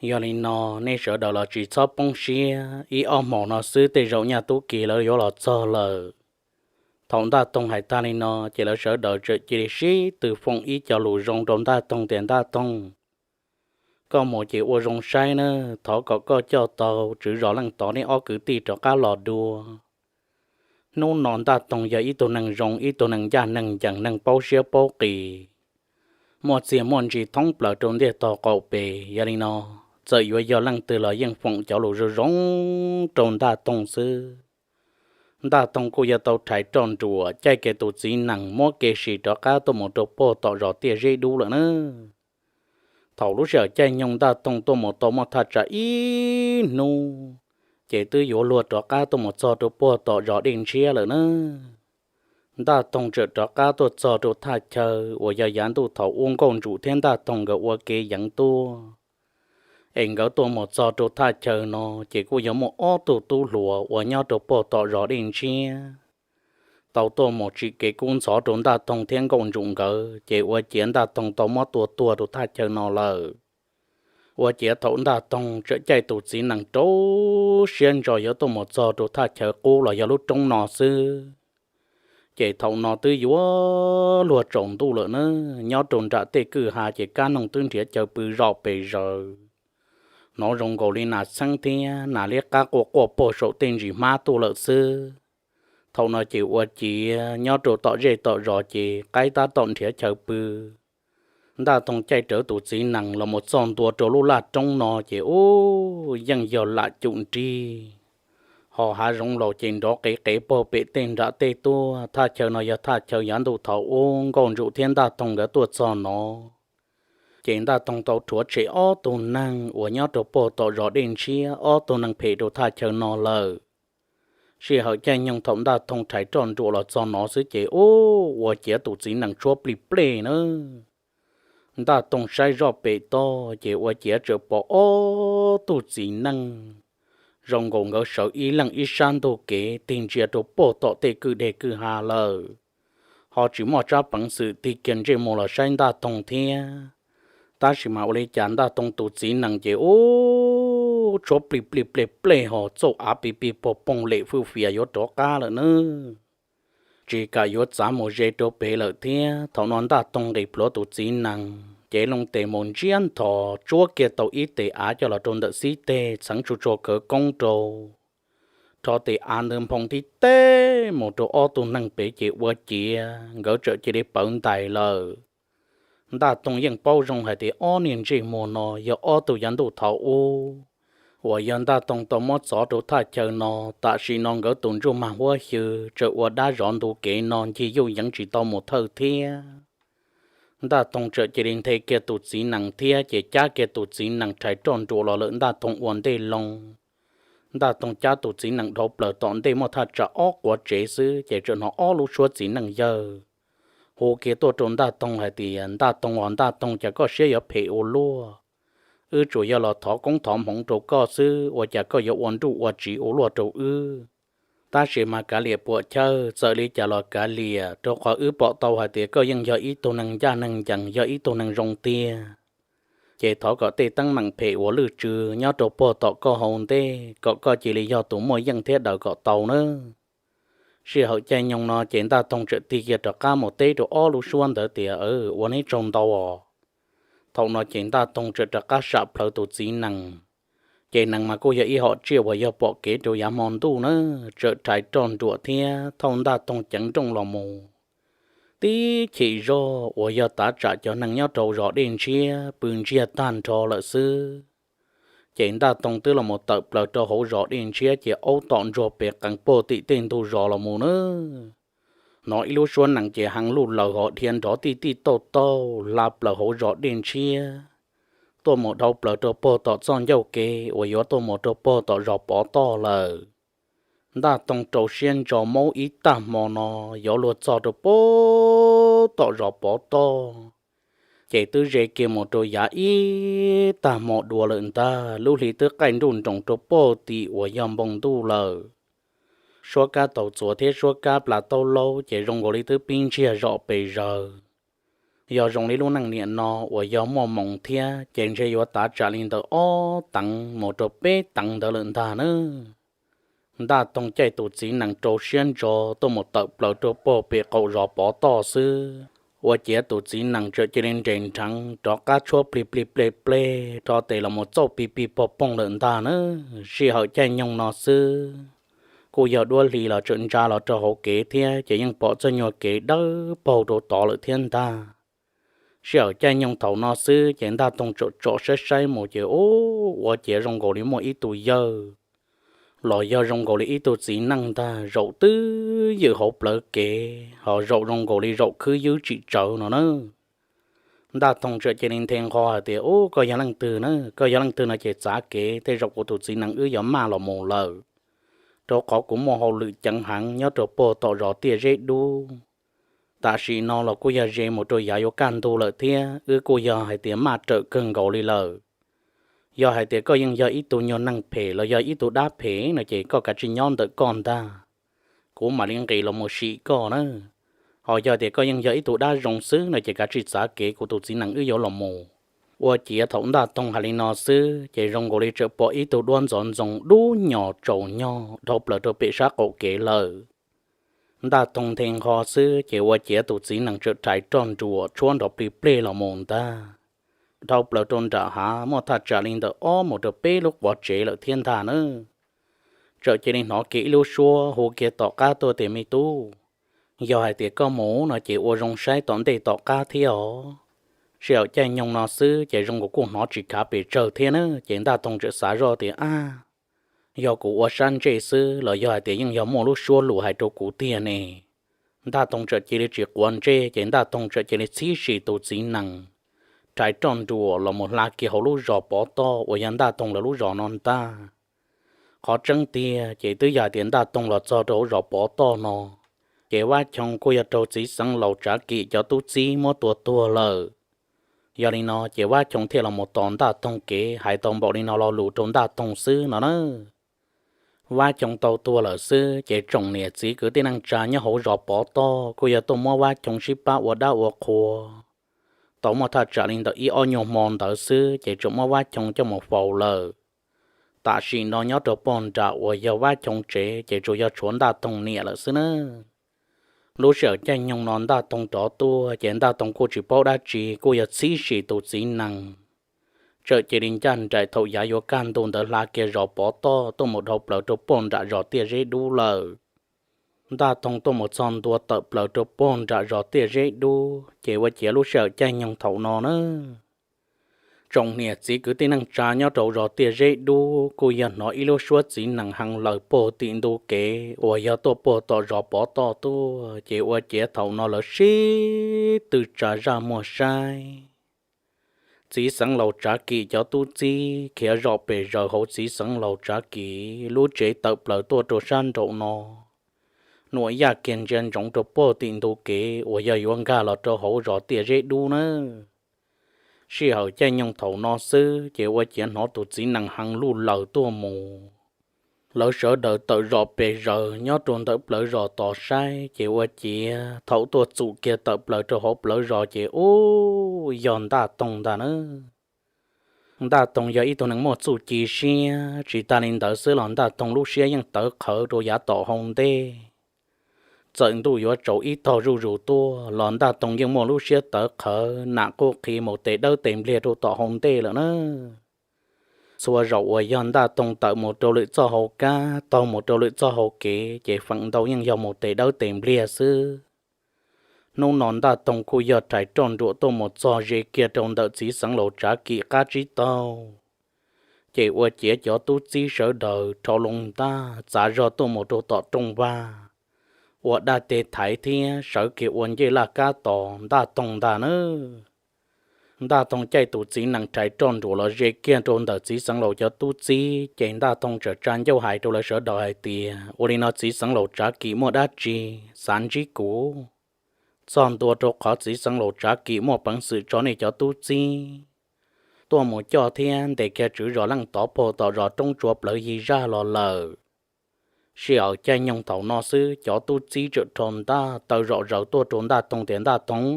Yog li no, nej sawv daws los tsis txhob poob siab, ib ob hmos no xwb tej zaum Nyaj Tub Ki lawv yuav los txog lawm. Thaum Ntaj Toog hais tag li no ces lawv sawv daws txawm cia li sib tw foom ib co lus zoo rau Ntaj Toog tias, Ntaj Toog, koj mus ces ua zoo saib nawb, thov kom koj coj tau Tswv Zos Leej Tov nej ob kwv tij rov qab los dua. Hnub no Ntaj Toog yog ib tug neeg zoo, ib tug neeg ncaj neeg ncees, neeg paub siab paub qis, muaj txiag muaj ntsis thoob plaws rau ntiaj tog qaum pes. Yog li no, txawm yuav yog leej twg los yeej foom cov lus zoo zoo rau Ntaj Toog xwb. Ntaj Toog kuj yog tau rhais roj nruam caij kiag tus txiv nees muab kev sim rov qab tuaj mus rau puag tom zos Tiaj Zeb Dub lawm na. Thaum lub sij hawm caij nyoog Ntaj Toog tuaj mus tau muaj thaj tsam ib hnub, ces twb yuav luag rov qab tuaj mus txog rau puag tom zos Dej Ntshiab lawm na. Ntaj Toog txawm rov qab tuaj txog rau thaj chaw uas yog yav ntuj thaum ub Nkauj Ntsum thiab Ntaj Toog nkawd ua kev yeev tuaj, es nkawd tuaj mus txog rau thaj chaw no ces kuj yog muaj ob tug tub hluas uas nyob rau puag tom zos Dej Ntshiab tau tuaj mus tsim kev kub ntxhov rau Ntaj Toog thiab Nkauj Ntsum nkawd, ces ua ciav Ntaj Toog tau muab tua tuag rau thaj chaw no lawm. Ua ciav thaum Ntaj Toog txawm caij tus txiv nees rau siab ntso yuav tuaj mus txog rau thaj chaw qub los yog lub roob no xwb, ces thaum no twb yuav luag tsaus ntuj lawm na. Nyob rau nram tej kwj ha ces kab noog twb nrhiav chaw pw zom pes zaws, hnov zoo nkaus li nas txheeb thiab nas liab qab quaj quaj puag saum tej ntsis hmab tuaj lawm xwb. Thaum no ces ua ciav nyob rau tom zej tom zos ces qaib tab tom nrhiav chaw pw. Ntaj Toog caij rawv tus txiv nees los mus txog ntua rau lub laj roob no ces ub, yeej yog lam cum nrig, ho hav zoov laus ces nrov qev qev puag pem tej nram tej tuaj. Thaj chaw no yog thaj chaw yav ntuj thaum ub Nkauj Ntsum thiab Ntaj Toog nkawd tuaj txog no, ces Ntaj Toog tau rhuav tshem ob tug neeg uas nyob rau puag tom zos Dej Ntshiab, ob tug neeg phem rau thaj chaw no lawm. Sij hawm caij nyoog thaum Ntaj Toog rhais roj nruam los txog no xwb ces ub, ua ciav tus txiv nees tshuab plig plej na. Ntaj Toog saib zoj pem toj ces ua ciav txawm pom ob tug txiv neej zoo nkaus nkawd sawv ib leej ib sab ntug kev tig ntsia rau puag tom tej kwj deg kwj ha lawm, ho tsis muaj tsab peev xwm tig kiag ntsej muag los saib Ntaj Toog thiab. Tab sis mas ua li cas Ntaj Toog tus txiv nees ces ub, tshuab plig plij plej plej ho txauj av pig pig pog poog lem fwj fias yuav rov qab lawm nawb. Tsis kam yuav txav mus ze rau pem lawm thiab. Thaum no Ntaj Toog nqis plhuav tus txiv nees ces loo tes mus ntsiab nthos tsuab kiag tau ib tes av coj los rau ntawm xib teg txheev tsuag tsuag khawv koob rau, rho tes av ntawd nphoo tib teg mus rau ob tug neeg pem ces ua ciav nkawd txawm cia li pawv ntais lawm. Ntaj Toog yeej paub zoo hais tias ob niag ntsej muag no yog ob tug yav ntuj thaum ub uas yog Ntaj Toog tau muab txov rau thaj chaw no. Tam sim no nkawd tus ntsuj mag huab xyw txawm ua dab zov ntu kev no ncig yuj yeev tsis tau mus thawj thiab. Ntaj Toog txawm cia li nthe kiag tus txiv nees thiab ces cab kiag tus txiv nees rhais roj nruam los lawm Ntaj Toog ua ntej loo. Ntaj Toog cab tus txiv nees dhau plaws tom ntej muaj thaj tsam ob quav tsev xwb ces txawm hnov ob lub suab txiv neej yawg hu kiag tuaj rau Ntaj Toog hais tias, Ntaj Toog os, Ntaj Toog, cas koj siab yuav phem ua luaj? Wb tsuas yog los thov koob thov hmoov rau koj xwb, ua cas koj yuav ua nruj ua tsiv ua luaj rau wb? Tab sis mas kav liam puam chawj, txawm li cas los kav liam, rau qhov wb pom tau hais tias koj yeej yog ib tug neeg ncaj neeg ncees, yog ib tug neeg zoo tiag. Ces thov kom tej teeb meem phem uas lwj tsw nyob rau puag tom koj hauv ntej kom koj cia li yog tus muaj yeej thiab daws kom tau nawb. Sij hawm caij nyoog no ces Ntaj Toog txawm tig kiag rov qab mus teb rau ob lub suab ntawd tias, Ua neb tsaug ntau os. Thaum no ces Ntaj Toog txawm rov qab sam plhawv tus txiv nees. Ces nees mas kuj yog ib hom tsiaj uas yog pom kev rau yav hmo ntuj na, txawm rhais roj nruam thiab thauj Ntaj Toog ceev nrooj los mus. Tib chim zog uas yog tav tsam cov neeg nyob rau zos Dej Ntshiab pw ntsiag tag nrho lawm xwb, ces Ntaj Toog twb los mus tawm plaws rau hauv zos Dej Ntshiab ces aub tom ntsuag pes qees puag tim tej ntug zos los mus na. Hnov ib lub suab nees ces hee luj laws ho dhia nrov tij tij tauj tauj hla plaws hauv zos Dej Ntshiab tuaj mus dhau plaws rau puag tom txoj ncauj kev uas yuav tuaj mus rau puag tom zos Pov Toj lawm. Ntaj Toog rau siab ntso maub ib tag hmo no yuav luag txog rau puag tom zos Pov Toj, ces twb ze kiag mus rau yav ib tag hmo dua lawm ntag. Lub hli twb qaij nruj nroos rau puag tim uas yog npoo ntuj lawm. Suab kab taus txuas thiab suab kab plas taub laub ces zoo nkaus li twb pib ntsiag zom pes zaws. Yog zoo li lub neej niam no uas yog muaj moos thiab ces ntshe yuav tav tsam li ntawm ob teev mus rau peb teev ntawd lawm ntag na. Ntaj Toog caij tus txiv nees rau siab ntso tuaj mus tawm plaws rau puag pem qaum zos Pov Toj xwb, ua ciav tus txiv nees txawm cia li nres nrheev rov qab tshuab plig plig plej plej rho tes los mus txauj pig pig pog poog lawm ntag na. Sij hawm caij nyoog no xwb, kuj yog duab hli los txawm ntsa los rau hauv kev thiab ces yeej pom txoj nyuag kev dawb paug rau tod lawm thiab ntag. Sij hawm caij nyoog thaum no xwb ces Ntaj Toog tsom tsom saib saib mus ces ua ciav zoo nkaus li muaj ib tug yawg los yog zoo nkaus li ib tug txiv neej ntag zaum twb ywm hauv plawv kev ho zaum zoo nkaus li zaum khwb ywb tsim tsawv no na. Ntaj Toog txawm cia li nthe nqho hais tias, Ub, koj yog leej twg na? Koj yog leej twg no ces txav kev, tej zaum kuv tus txiv nees wb yuav maj los mus lawm, rau qhov kuv muaj hauj lwm ceev heev nyob rau puag tom zos Tiaj Zeb Dub. Tam sim no los kuj yog ze mus rau yav yuav kaj ntug lawm thiab wb kuj yog hais tias maj rawm kawg nkaus li lawm. Yog hais tias koj yeej yog ib tug nyuag neeg phem los yog ib tug dab phem no ces koj kav tsij nyob ntawm koj ntag, kuv mam li nqis los mus sim koj na. Ho yog tias koj yeej yog ib tug dab zoo xwb no ces kav tsij txav kev, kuv tus txiv nees wb yuav los mus. Ua ciav thaum Ntaj Toog hais li no xwb ces zoo nkaus li txawm pom ib tug duab ntxoov ntxoo dub nyos tsaus nyog dhau plaws rau pem sab qaum kev lawm. Ntaj Toog nthe nqho xwb ces ua ciav tus txiv nees txawm rhais roj nruas tshuab nrov plig pleg los mus ntag. Dhau plaws rau nram hav muaj thaj tsam li ntawm ob mus rau peb lub quav tsev lawm thiab ntag na. Txawm cia li hnov kiag ib lub suab hu kiag tom qab tuaj tias, Me tub, yog hais tias koj mus no ces ua zoo saib tom ntej tom qab thiab os. Sij hawm caij nyoog no xwb ces zoo nkaus kuj hnov tsis khav pes tsawg thiab na, ces Ntaj Toog txawm xav zoj tias, Ab, yog kuv ua sab ntsej xwb los yog hais tias yeej yog muaj lub suab lus hais rau kuv tiag ne? Ntaj Toog txawm cia li tsis quav ntsej ces Ntaj Toog txawm cia li txhib sim tus txiv nees rhais roj nruas los mus hla kiag hauv lub zos Pov Toj uas yog Ntaj Toog lawv lub zos no ntag. Qhov tseeb tiag ces twb yog hais tias Ntaj Toog los txog rau hauv zos Pov Toj no, ces Vab Choo kuj yog raug txiv xeev laus Tsav Kim cov tub txib muab tua tuag lawm. Yog li no ces Vab Choo thiaj los mus tos Ntaj Toog kev hais tau npaum li no lo lus rau Ntaj Toog xwb no na. Vab Choo tau tuag lawm xwb ces tsoom niam txiv kwv tij neej tsa nyob hauv zos Pov Toj kuj yog tuaj muab Vab Choo sib pab ua dab ua qhua. Tau muaj thaj tsam li ntawm ib ob nyuag hmo ntawd xwb ces txawm muab Vab Choo coj mus faus lawm. Tam sim no nyob rau puag nram uas yog Vab Choo tsev ces tsuas yog tshuav Ntaj Toog niam lawm xwb na. Lub sij hawm caij nyoog no Ntaj Toog rov tuaj ces Ntaj Toog kuj tsis paub dab tsi, kuj yog txhib sim tus txiv nees, txawm cia li ncaj nraim thaum yav yuav kaj ntug ntawd hla kiag zos Pov Toj tuaj mus dhau plaws rau puag nram zos Tiaj Zeb Dub lawm. Ntaj Toog tuaj mus txog ntua tawm plaws rau puag nram zos Tiaj Zeb Dub ces ua ciav lub sij hawm caij nyoog thaum no na, tsoom niam txiv kwv tij neej tsa nyob rau zos Tiaj Zeb Dub kuj yog hnov ib lub suab txiv nees heev lawm puag tim ntu kev uas yog tuaj puag tom zos Pov Toj tuaj ces ua ciav thaum no lawv sib tw tsa zaj muag saib. Txiv xeev laus Tsav Kim cov tub txib khiav zom pes zaws hauv txiv xeev laus Tsav Kim lub tsev tawm plaws tuaj rau sab nraum no, nuam yaj kiag ntsia ntsoov rau puag tim ntu kev uas yog yuav nkag los rau hauv zos Tiaj Zeb Dub na. Sij hawm caij nyoog thaum no xwb ces ua ciav hnov tus txiv nees heev luj laws tuaj mus. Lawv sawv daws tawm zom pes zaws nyob rau ntawm plawv zos tos saib ces ua ciav thaum tuaj txum kiag tawm plaws rau hauv plawv zos ces ub, yog Ntaj Toog ntag na. Ntaj Toog yog ib tug neeg muaj txuj ci siab, tsis tas li ntawd xwb los Ntaj Toog lub siab yeej tawv qhawv rau yav tom hau ntej. Txawm ntuj yuav tsaus ib tog zuj zus tuaj los Ntaj Toog yeej muaj lub siab tawv qhawv nam quj qhi mus tes dawb tes npliag rau tom hau ntej lawm na. Txhua zaus uas yog Ntaj Toog tawm mus rau lwm txoj hau kab, taug mus rau lwm txoj hau kev ces feem ntau yeej yog mus tes dawb tes npliag xwb. Hnub no Ntaj Toog kuj yog rhais roj nruam tuaj mus txog ze kiag rau ntawm txiv xeev laus Tsav Kim qab tsib taug, ces ua ciav cov tub txib sawv daws rho loo ntaj txav zog tuaj mus rau tom rooj vag, ua daj teg thaiv thiab sawv kiag ua ncej laj kab tos Ntaj Toog ntag na. Ntaj Toog caij tus txiv nees rhais roj nruam los ze kiag rau ntawm txiv xeev laus cov tub txib ces Ntaj Toog txawm tsa ncauj hais rau lawv sawv daws hais tias, Ua li no txiv xeev laus Tsav Kim muaj dab tsi, xav ntsib kuv. Txog ntua rau qhov txiv xeev laus Tsav Kim muaj peev xwm tso nej cov tub txib tuaj mus coj thiab ntes kiag tswv zos leej tov puag tom zos roob tsua plawv yig zaj los lawm. Sij hawm caij nyoog thaum no xwb cov tub txib txawm rho ntaj taw zom zaws tuaj rau Ntaj Toog tias, Ntaj Toog,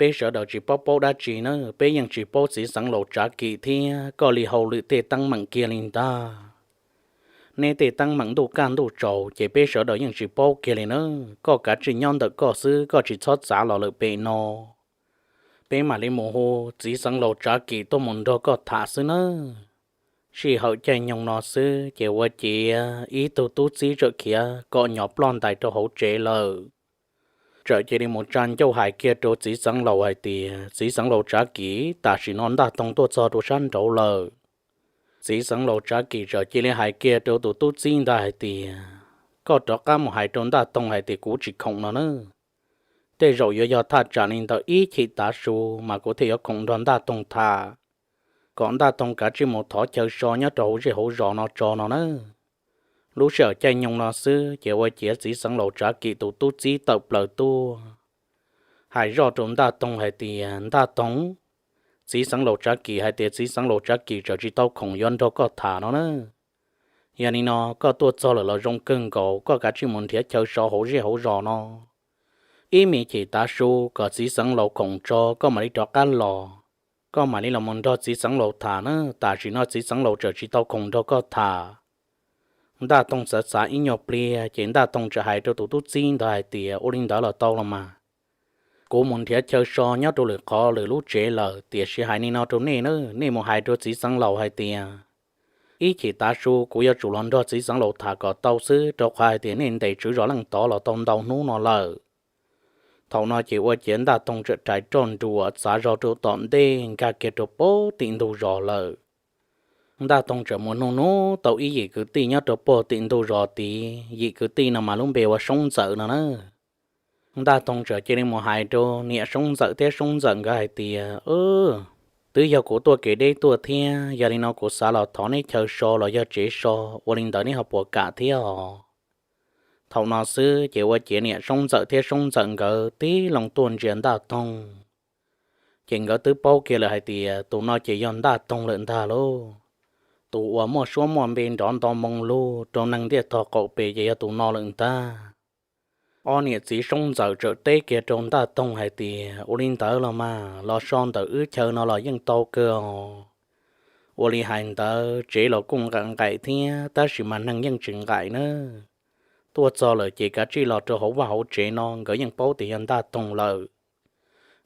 Peb sawv daws tsis paub paub dab tsi na, peb yeej tsis paub txiv xeev laus Tsav Kim thiab koj li hauj lwm tej teeb meem kiag li ntag. Neb tej teeb meem ntuj kaj ntuj tsaus ces peb sawv daws yeej tsis paub kiag li na. Koj kav tsij nyob ntawm koj xwb, koj tsis txhob txav los lawm pem no. Peb mam li mus hu txiv xeev laus Tsav Kim tuaj mus nrog koj tham xwb nawb. Sij hawm caij nyoog no xwb ces ua ciav ib tug tub txib txawm khiav kom nyom ploj ntais rau hauv tsev lawm. Txawm cia li mus tsa ncauj hais kiag rau txiv xeev laus hais tias, Txiv xeev laus Tsav Kim, tam sim no Ntaj Toog tuaj txog rau sab nraud lawm. Txiv xeev laus Tsav Kim txawm cia li hais kiag rau tus tub txib ntawd hais tias, Koj rov qab mus hais rau Ntaj Toog hais tias kuv tsis khoom no na. Tej zaum yuav yog thaj tsam li ntawm ib chim tav su mas kuv thiaj yuav khoom nrog Ntaj Toog tham, kom Ntaj Toog kav tsij mus thov chaw so nyob rau hauv zej hauv zos no tso no na. Lub sij hawm caij nyoog no xwb ces ua ciav txiv xeev laus Tsav Kim tus tub txib tawm plaws tuaj hais zoj rau Ntaj Toog hais tias, Ntaj Toog, txiv xeev laus Tsav Kim hais tias txiv xeev laus Tsav Kim txawm tsis tau khoom yuav nrog koj tham no na. Yog li no koj tuaj txog lawm los zoo kawg nkaus, koj kav tsij mus nrhiav chaw so hauv zej hauv zos no. Ib me chim tav su kom txiv xeev laus khoom tso koj mam li rov qab los, koj mam li los mus nrog txiv xeev laus tham na. Tam sim no txiv xeev laus txawm tsis tau khoom nrog koj tham. Ntaj Toog xav xav ib nyuag pliag ces Ntaj Toog txawm hais rau tus tub txib ntawd hais tias, Ua li ntawd los tau los mas, kuv mus nrhiav chaw so nyob rau lwm qhov lwm lub tsev lawm, tiam sis hais li no rau nej na, nej mus hais rau txiv xeev laus hais tias ib chim tav su kuv yuav tsum los nrog txiv xeev laus tham kom tau xwb, rau qhov hais tias nej ntes tswv zos leej tod los tau ntau hnub no lawm. Thaum no ces ua ciav Ntaj Toog txawm rhais roj nruas txav zog rau tom ntej nkag kiag rau puag tim ntug zos lawm. Ntaj Toog txawm mus nug nug tau ib yim kwv tij nyob rau puag tim ntug zos tid, yim kwv tij no mas lub npe ua Soob Ntxawm no na. Ntaj Toog txawm cia li mus hais rau niam Soob Ntxawm thiab Soob Ntxawm nkawd hais tias, Twb yog kuv tuaj kev deb tuaj thiab, yog li no kuv xav los thov neb chaw so los yog tsev so, ua li ntawd neb ho puas kam thiab os? Thaum no xwb ces ua ciav niam Soob Ntxawm thiab Soob Ntxawm nkawd tib loo tuaj ntsia Ntaj Toog. Ces nkawd twb paub kiag lawm hais tias tus no ces yog Ntaj Toog lawm ntag lauj. Tus uas muaj suab muaj npe nrov nto moo lug rau neeg ntiaj tog qaum pes ces yog tus no lawm ntag. Ob niam txiv Soob Ntxawm txawm teb kiag rau Ntaj Toog hais tias, Ua li ntawd los mas los so ntawm wb chaw no los yeej tau kawg os. Ua li hais ntawd tsev los kuj nqaim nqaim thiab, tab sis mas neeg yeej tsis nqaim nawb. Tuaj txog lawm ces kav tsij los rau hauv vaj hauv tsev no, nkawd yeej paub tias yog Ntaj Toog lawm.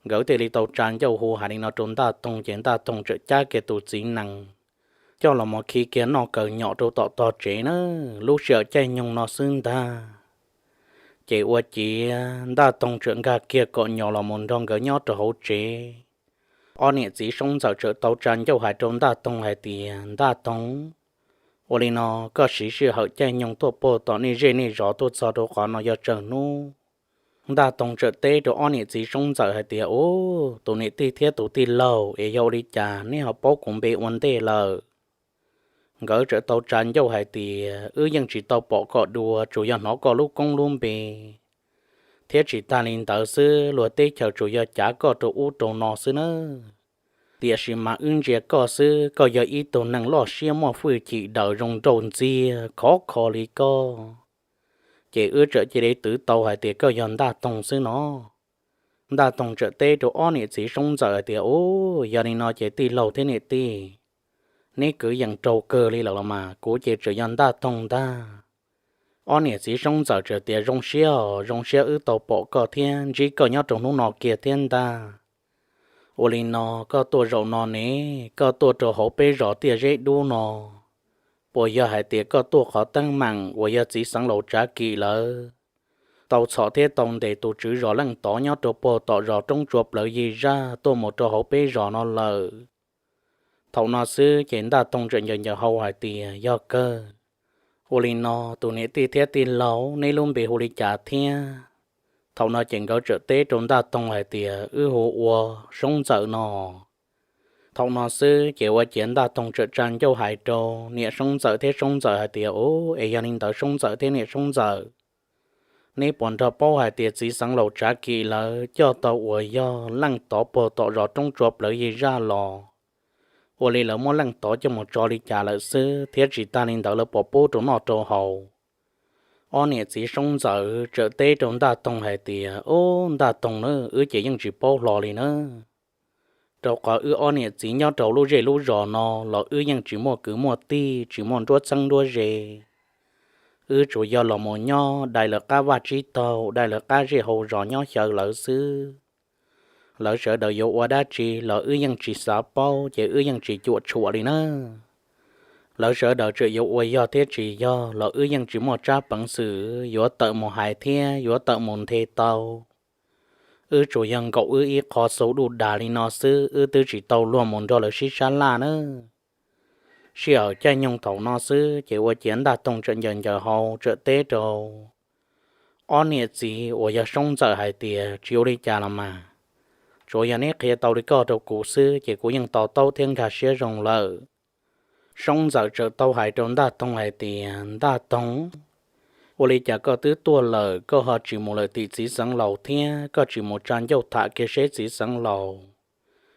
Nkawd thiaj li tau tsa ncauj hu hais li no rau Ntaj Toog, ces Ntaj Toog txawm cab kiag tus txiv nees coj los mus khi kiag noj kaw nyom rau tom tog tsev na. Lub sij hawm caij nyoog no xwb ntag, ces ua ciav Ntaj Toog txawm nkag kiag kom nyom los mus nrog nkawd nyob rau hauv tsev. Ob niam txiv Soob Ntxawm txawm tau tsa ncauj hais rau Ntaj Toog hais tias, Ntaj Toog, ua li no koj siv sij hawm caij nyoog tuaj puag tom nej zej nej zos tuaj txog rau qhov no yog tsawg hnub? Ntaj Toog txawm teb rau ob niam txiv Soob Ntxawm hais tias, Ub, tus niam tij thiab tus tij laug, es yog ua li cas neb ho paub kuv npe ua ntej lawm? Nkawd txawm tau tsa ncauj hais tias, Wb yeej tsis tau pom koj dua, tsuas yog hnov koj lub koob lub npe, thiab tsis tag li ntawd xwb, luag teb chaws tsuas yog cav koj rau ub rau no xwb nawb. Tiam sis mas wb ntsia koj xwb, koj yog ib tug neeg loj siab muaj hwj chim daws zoo nraug ntxiag khov kho li koj, ces wb txawm cia li twv tau hais tias koj yog Ntaj Toog xwb no. Ntaj Toog txawm teb rau ob niam txiv Soob Ntxawm hais tias, Ub, yog li no ces tij laug thiab niam tij, neb kwv yees raug kawg li lawm los mas, kuv ces tseem yog Ntaj Toog ntag. Ob niam txiv Soob Ntxawm txawm tias, Zoo siab os, zoo siab wb tau pom koj thiab ntsib koj nyob rau hnub no kiag thiab ntag. Ua li no koj tuaj zaum no ne, koj tuaj rau hauv peb zos Tiaj Zeb Dub no, puas yog hais tias koj tuaj qhov teeb meem uas yog txiv xeev laus Tsav Kim lawv tau txhom thiab tau ntes tus tswv zos leej tod nyob rau puag tom zos roob tsua plawv yig zaj tuaj mus rau hauv peb zos no lawm? Thaum no xwb ces Ntaj Toog txawm ncaws ncaws hau hais tias, Yog kawg. Ua li no tus niam tij thiab tij laug, neb lub npe hu li cas thiab? Thaum no ces nkawd txawm teb rau Ntaj Toog hais tias, Wb hu ua Soob Ntxawm no. Thaum no xwb ces ua ciav Ntaj Toog txawm tsa ncauj hais rau niam Soob Ntxawm thiab Soob Ntxawm hais tias, Ub, es yog li ntawd Soob Ntxawm thiab niam Soob Ntxawm, neb puas nrog paub hais tias txiv xeev laus Tsav Kim lawv coj tau uas yog leej tod puag tom zos roob tsua plawv yig zaj los, ua li lawv muab leej tod coj mus tso li cas lawm xwb, thiab tsis tag li ntawd lawv puas pub rau noj rau haus? Ob niam txiv Soob Ntxawm txawm teb rau Ntaj Toog hais tias, Ub, Ntaj Toog na, wb ces yeej tsis paub hlo li na. Rau qhov wb ob niam txiv nyob rau lub zej lub zos no los wb yeej tsis muaj kwv muaj tij, tsis muaj nruab txheeb nruab ze. Wb tsuas yog los mus nyob dai lawv qab vaj tsib taug, dai lawv qab zej hauv zos nyob xyaw lawv xwb. Lawv sawv daws yuav ua dab tsi los wb yeej tsis xav paub, ces wb yeej tsis cuam tshuam li na. Lawv sawv daws tseem yuav ua yog thiab tsis yog los wb yeej tsis muaj tsab peev xwm yuav tawm mus hais thiab yuav tawm mus nthe tau. Wb tsuas yog nkaum wb ib qho xu duj dag li no xwb, wb twb tsis tau luag mus nrog lawv sib sab laj na. Sij hawm caij nyoog thaum no xwb ces ua ciav Ntaj Toog txawm ncaws ncaws hau txawm teb rau ob niam txiv uas yog Soob Ntxawm hais tias, Tsis ua li cas los mas, tsuav yog neb qhia tau li koj rau kuv xwb ces kuv yeej to taub thiab nkag siab zoo lawm. Soob Ntxawm txawm tau hais rau Ntaj Toog hais tias, Ntaj Toog, ua li cas koj twb tuaj lawm koj ho tsis mus lawm tim txiv xeev laus thiab koj tsis mus tsa ncauj tham kiag seb txiv xeev laus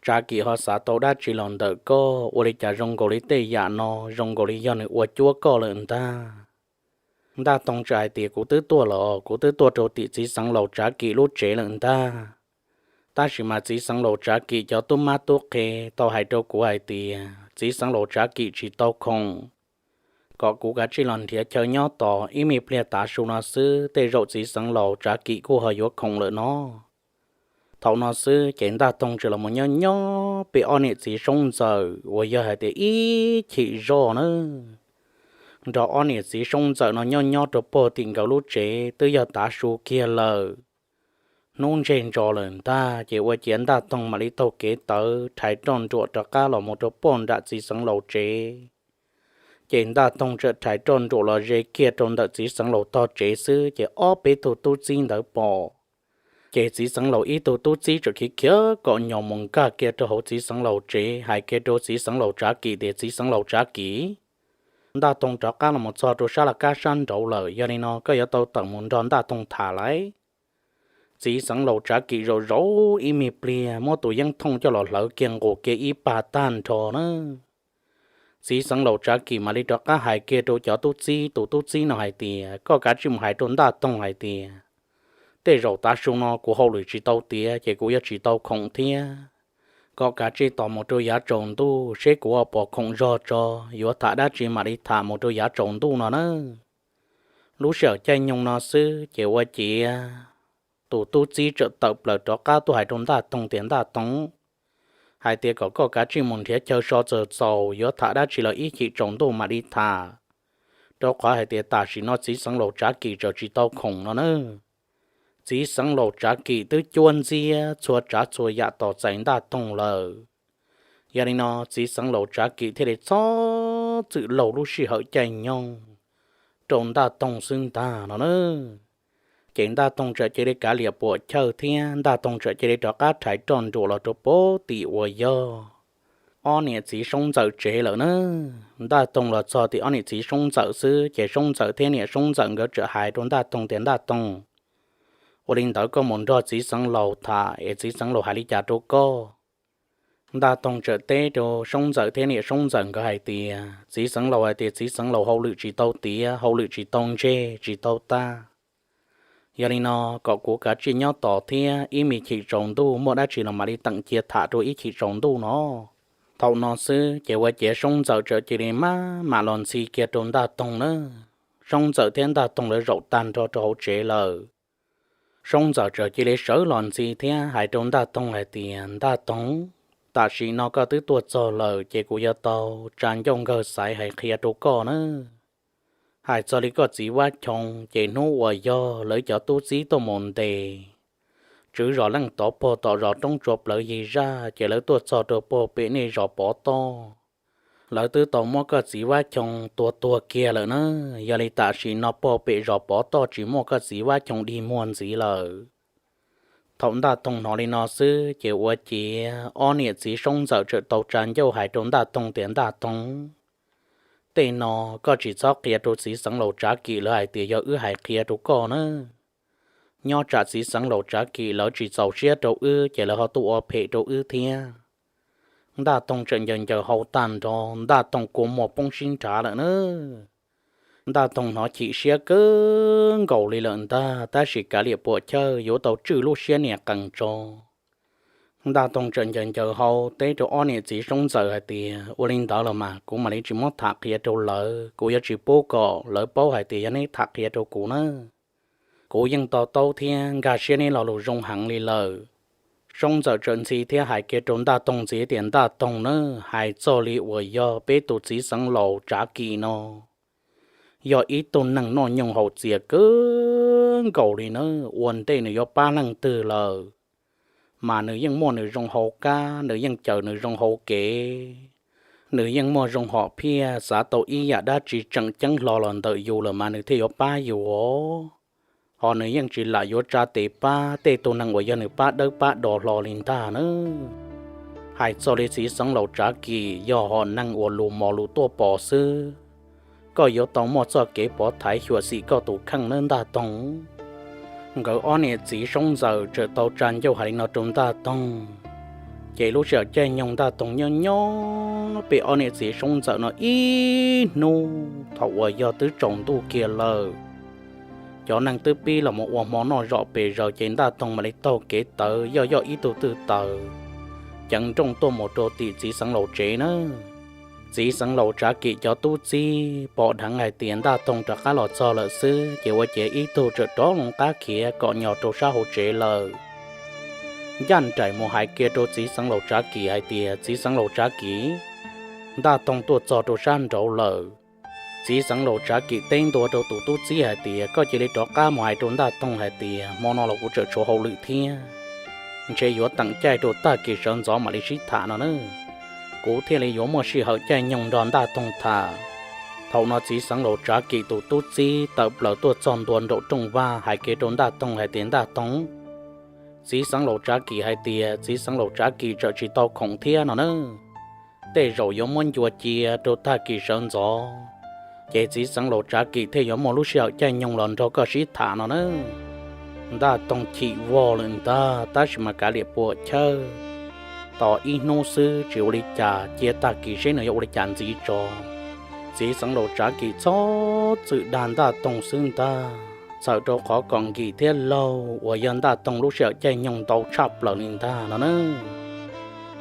Tsav Kim ho xav tau dab tsi los ntawm koj? Ua li cas zoo nkaus li tej yam no zoo nkaus li yog nws ua cuab koj lawm ntag? Ntaj Toog txawm hais tias, Kuv twb tuaj los, kuv twb tuaj rau tim txiv xeev laus Tsav Kim lub tsev lawm ntag, tab sis mas txiv xeev laus Tsav Kim cov tub mab tub qhe tau hais rau kuv hais tias txiv xeev laus Tsav Kim tsis tau khoom, kom kuv kav tsij los nrhiav chaw nyob tos, ib me pliag tav su no xwb tej zaum txiv xeev laus Tsav Kim kuj ho yuav khoom lawm no. Thaum no xwb ces Ntaj Toog txawm los mus nyob nyob pem ob niam txiv Soob Ntxawm uas yog hais tias ib chim zoj na, nrog ob niam txiv Soob Ntxawm no nyob nyob rau pem tim nkawd lub tsev twb yog tav su kiag lawm. Hnub ntseg ntso lawm ntag ces ua ciav Ntaj Toog mam li taug kev tawv rhais roj nruam rov qab los mus rau pem nram txiv xeev laus tsev. Ces Ntaj Toog txawm rhais roj nruam los ze kiag rau ntawm txiv xeev laus tog tsev xwb ces ob peb tug tub txib ntawd pom. Ces txiv xeev laus ib tug tub txib txawm khiav khiav kom nyos mus nkag kiag rau hauv txiv xeev laus tsev hais kiag rau txiv xeev laus Tsav Kim tias, Txiv xeev laus Tsav Kim, Ntaj Toog rov qab los mus txog rau sab laj kab sab nraud lawm, yog li no koj yuav tau tawm mus nrog Ntaj Toog tham lawm. Txiv xeev laus Tsav Kim zaum zaum ib me pliag muab tus yeeb thooj coj los hlawv kiag nqus kiag ib pag tag nrho na. Txiv xeev laus Tsav Kim mam li rov qab hais kiag rau cov tub txib, tus tub txib no hais tias, Koj kav tsij mus hais rau Ntaj Toog hais tias tej zaum tav su no kuv hauj lwm tsis tau tiav ces kuv yuav tsis tau khoom thiab. Koj kav tsij tos mus rau yav tsaus ntuj seb kuv ho pom khoom zog tso, yuav tham dab tsi mam li tham mus rau yav tsaus ntuj no na. Lub sij hawm caij nyoog no xwb ces ua ciav tus tub txib txawm tawm plaws rov qab tuaj hais rau Ntaj Toog tias, Ntaj Toog, hais tias kom koj kav tsij mus nrhiav chaw so txawm txaus, yuav tham dab tsi los ib chim tsaus ntuj mam li tham, rau qhov hais tias tam sim no txiv xeev laus Tsav Kim txawm tsis tau khoom no na. Txiv xeev laus Tsav Kim twb cuab ntxiab txhua tsav txhua yam tos txais Ntaj Toog lawm. Yog li no txiv xeev laus Tsav Kim thiaj li txhob txwm laug lub sij hawm caij nyoog rau Ntaj Toog xwb ntag no na. Ces Ntaj Toog txawm cia li kav liam puam chawj thiab Ntaj Toog txawm cia li rov qab rhais roj nruam los rau pem tim uas yog ob niam txiv Soob Ntxawm tsev lawm na. Ntaj Toog los txog tim ob niam txiv Soob Ntxawm xwb ces Soob Ntxawm thiab niam Soob Ntxawm nkawd txawm hais rau Ntaj Toog tias, Ntaj Toog, ua li ntawd koj mus nrog txiv xeev laus tham es txiv xeev laus hais li cas rau koj? Ntaj Toog txawm teb rau Soob Ntxawm thiab niam Soob Ntxawm nkawd hais tias, Txiv xeev laus hais tias txiv xeev laus hauj lwm tsis tau tiav, hauj lwm tsis tau ntseg, tsis tau tag. Yog li no kom kuv kav tsij nyob tos thiab ib me chim tsaus ntuj muaj dab tsi los mam li teem cia tham rau ib chim tsaus ntuj no. Thaum no xwb ces ua ciav Soob Ntxawm txawm cia li maj mam los ntxhi kiag rau Ntaj Toog na. Soob Ntxawm thiab Ntaj Toog lawv zaum tag nrho rau hauv tsev lawm. Soob Ntxawm txawm cia li sawv los ntxhi thiab hais rau Ntaj Toog hais tias, Ntaj Toog, tam sim no koj twb tuaj txog lawm ces kuv yuav tau tsa ncauj nkawg xaiv hais qhia rau koj na. Hais txog li koj txiv Vab Choo ces hnub uas yog lawv cov tub txib tuaj mus ntes tswv zos Leej Tov puag tom zos Roob Tsua Plawv Yig Zaj ces lawv tuaj txog rau puag pem nej zos Pov Toj. Lawv twb tau muab koj txiv Vab Choo tua tuag kiag lawm na. Yog li tam sim no puag pem zos Pov Toj tsis muaj koj txiv Vab Choo dig muag ntxiv lawm. Thaum Ntaj Toog hnov li no xwb ces ua ciav ob niam txiv Soob Ntxawm txawm tau tsa ncauj hais rau Ntaj Toog tias, Ntaj Toog, tej no koj tsis txhob qhia rau txiv xeev laus Tsav Kim lawv hais tias yog wb hais qhia rau koj na. Nyob tsam txiv xeev laus Tsav Kim lawv tsis txaus siab rau wb ces lawv ho tuaj ua phem rau wb thiab. Ntaj Toog txawm ncaws ncaws hau tag nrho, Ntaj Toog kua muag poob sib nrhav lawm na. Ntaj Toog hnov chim siab kawg nkaus li lawm ntag, tab sis kav liam puam chawj yuav tau tswj lub siab niam qees tso. Ntaj Toog tseem ncaws ncaws hau teb rau ob niam txiv Soob Ntxawm hais tias, Ua li ntawd los mas kuv mam li tsis muab tham qhia rau lawv, kuv yuav tsis pub kom lawv paub hais tias yog neb tham qhia rau kuv na. Kuv yeej to taub thiab nkag siab neb lo lus zoo heev li lawm. Soob Ntxawm tseem ntxhi thiab hais kiag rau Ntaj Toog ntxiv tias, Ntaj Toog na, hais txog li uas yog peb tus txiv xeev laus Tsav Kim no, yog ib tug neeg noj nyoog haus txias kawg nkaus li na. Ua ntej nws yuav pab leej twg lawm, mas nws yeej muaj nws zoo hauv kab, nws yeej cawm nws zoo hauv kev, nws yeej muaj zoo hom phiaj, xav tau ib yam dab tsi tseem ceeb hlo los ntawm yus lawm mas nws thiaj yuav pab yus. Ho nws yeej tsis lam yuav tsa tes pab tej tug neeg uas yog nws pab dawb pab do hlo li ntag na. Hais txog li txiv xeev laus Tsav Kim yog hom neeg uas lus mos lus tuaj pom xwb, koj yuav tau muaj txoj kev pov thaiv xyuam xim koj tus kheej nawb Ntaj Toog. Nkawd ob niam txiv Soob Ntxawm txawm tau tsa ncauj hais li no rau Ntaj Toog, ces lub sij hawm caij nyoog Ntaj Toog nyob nyob pem ob niam txiv Soob Ntxawm no ib hnub thaum uas yog twb tsaus ntuj kiag lawm. Cov neeg twb pib los mus ua hmo noj zom pes zaws ces Ntaj Toog mam li taug kev tawv yoj yoj ib tug twj taws ceev nrooj tuaj mus rau tim txiv xeev laus tsev na. Txiv xeev laus Tsav Kim cov tub txib pom dheev hais tias Ntaj Toog rov qab los txog lawm xwb ces ua ciav ib tug txawm rov loo qab khiav kom nyos rau sab hauv tsev lawm. Ncaj nraim mus hais kiag rau txiv xeev laus Tsav Kim hais tias, Txiv xeev laus Tsav Kim, Ntaj Toog tuaj txog rau sab nraud lawm. Txiv xeev laus Tsav Kim teb ntua rau tus tub txib hais tias, Koj cia li rov qab mus hais rau Ntaj Toog hais tias hmo no los kuv tseem tshuav hauj lwm thiab, ntshe yuav teem caij rau tag kis sawv ntxov mam li sib tham no na, kuv thiaj li yuav muaj sij hawm caij nyoog nrog Ntaj Toog tham. Thaum no txiv xeev laus Tsav Kim tus tub txib tawm plaws tuaj txog ntua nraum rooj vag hais kiag rau Ntaj Toog hais tias, Ntaj Toog, txiv xeev laus Tsav Kim hais tias txiv xeev laus Tsav Kim tseem tsis tau khoom thiab no na. Tej zaum yuav muab ncua cia rau tag kis sawv ntxov, ces txiv xeev laus Tsav Kim thiaj yuav muaj lub sij hawm caij nyoog los nrog koj sib tham no na. Ntaj Toog chim vog lawm ntag, tab sis mas kav liam puam chawj, tos ib hnub xwb tsis ua li cas, cia tag kis seb nws yuav ua li cas ntxiv tso. Txiv xeev laus Tsav Kim txhob txwm dag Ntaj Toog xwb ntag, txhawm rau qhov kom nkim thiab laug uas yog Ntaj Toog lub sij hawm caij nyoog ntau tshaj plaws li ntag no na.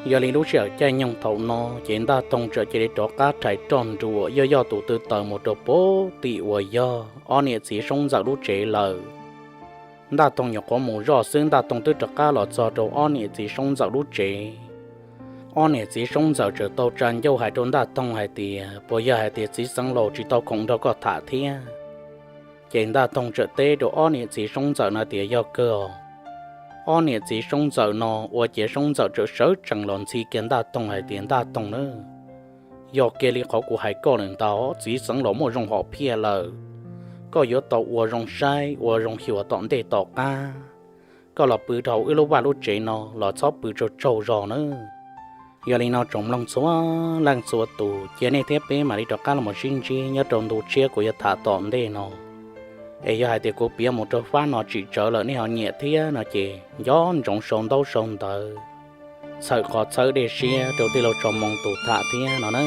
Yog li lub sij hawm caij nyoog thaum no ces Ntaj Toog txawm cia li rov qab rhais roj nruam yoj yoj tus twj taws mus rau pem tim uas yog ob niam txiv Soob Ntxawm lub tsev lawm. Ntaj Toog nyuam qhuav mus zoj xwb Ntaj Toog twb rov qab los txog rau ob niam txiv Soob Ntxawm lub tsev. Ob niam txiv Soob Ntxawm txawm tau tsa ncauj hais rau Ntaj Toog hais tias, Puas yog hais tias txiv xeev laus tsis tau khoom nrog koj tham thiab? Ces Ntaj Toog txawm teb rau ob niam txiv Soob Ntxawm no tias, Yog kawg os. Ob niam txiv Soob Ntxawm no ua ciav Soob Ntxawm txawm sawv tsees los ntxhi kiag Ntaj Toog hais tias, Ntaj Toog na, yog kiag li qhov kuv hais koj lawm ntag, txiv xeev laus muaj zoo hom phiaj lawm. Koj yuav tau ua zoo saib ua zoo xyuas tom ntej tom qab, koj los pw rau hauv wb lub vaj lub tsev no los txhob pw tsaug tsaug zog nawb. Yog li no tsoom mloog txhua leej txhua tus, cia nej thiab peb mam li rov qab los sib ntsib nyob rau ntu tshiab kuv yuav tham tom ntej no. Es yog hais tias kuv piav mus rau fab no tsim tsawv lawm nej ho nyiam thiab no ces nco ntsoov sau ntaub sau ntawv, txhawm qhov txhawb dej siab rau tij laug Tsom Moos tus tham thiab no na.